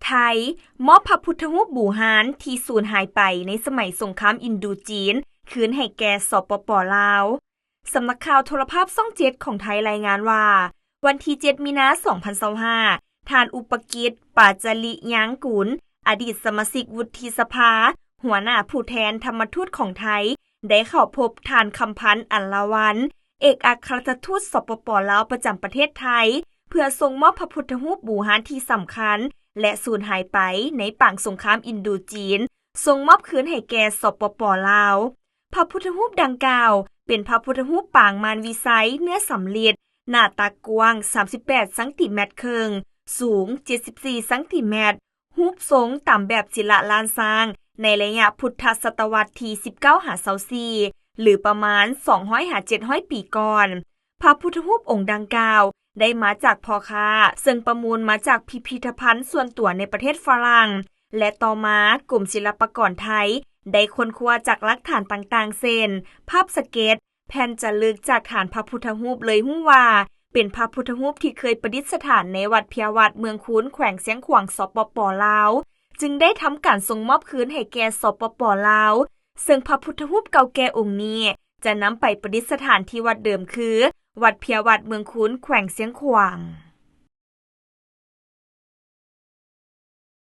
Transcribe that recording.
ໄທ ມອບພະພຸດທະຮູບບູຮານທີ່ສູນຫາຍໄປໃນສະໄໝສົງຄາມອິນໂດຈີນ ຄືນໃຫ້ແກ່ ສປປ ລາວ. ສຳນັກຂ່າວໂທລະພາບຊ່ອງເຈັດຂອງໄທລາຍງານວ່າ ວັນທີເຈັດ ມີນາ ສອງພັນຊາວຫ້າ ທ່ານ ອຸປະກິດ ປາຈະລິຍາງກຸນ ອະດີດສະມາຊິກວຸດທິສະພາ, ຫົວໜ້າຜູ້ແທນທຳມະທູດຂອງໄທ ໄດ້ເຂົ້າພົບທ່ານ ຄຳພັນ ອັນລະວັນ ເອກອັກຄະລັດຖະທູດ ສປປ ລາວ ປະຈຳປະເທດໄທ ເພື່ອສົ່ງມອບພະພຸດທະຮູບບູຮານທີ່ສຳຄັນ ແລະ ສູນຫາຍໄປໃນປາງສົງຄາມອິນໂດຈີນ ສົ່ງມອບຄືນໃຫ້ແກ່ ສປປ ລາວ. ພະພຸດທະຮູບດັ່ງກ່າວ ເປັນພະພຸດທະຮູບປາງມ່ານວິໄຊ ເນື້ອສຳລິດ, ໜ້າຕັກກວ້າງ ສາມສິບແປດຊັງຕີແມັດເຄິ່ງ, ສູງ ເຈັດສິບສີ່ຊັງຕີແມັດ, ຮູບຊົງຕາມແບບສິລະລ້ານຊ້າງ ໃນໄລຍະພຸດທະສະຕະວັດທີ ສິບເກົ້າ ຫາ ຊາວສີ່ ຫຼື ປະມານ ສອງຮ້ອຍ ຫາ ເຈັດຮ້ອຍ ປີກ່ອນ. ພະພຸດທະຮູບອົງດັ່ງກ່າວ ໄດ້ມາຈາກພໍ່ຄ້າ ເຊິ່ງປະມູນມາຈາກພິພິທະພັນສ່ວນຕົວໃນປະເທດຝຣັ່ງ ແລະ ຕໍ່ມາກົມສິລະປະກອນໄທ ໄດ້ຄົ້ນຄວ້າຈາກຫຼັກຖານຕ່າງໆ ເຊັ່ນ ພາບສະເກັດ, ແຜ່ນຈາລຶກຈາກຖານພະພຸດທະຮູບ ເລີຍຮູ້ວ່າ ເປັນພະພຸດທະຮູບທີ່ເຄີຍປະດິດສະຖານໃນວັດເພຍວັດເມືອງຄູນ ແຂວງຊຽງຂວາງ ສປປ ລາວ ຈຶ່ງໄດ້ທຳການສົ່ງມອບຄືນໃຫ້ແກ່ ສປປ ລາວ ເຊິ່ງພະພຸດທະຮູບເກົ່າແກ່ອົງນີ້ ຈະນຳໄປປະດິດສະຖານທີ່ວັດເດີມຄື ວັດເພຍວັດເມືອງຄູນ ແຂວງຊຽງຂວາງ.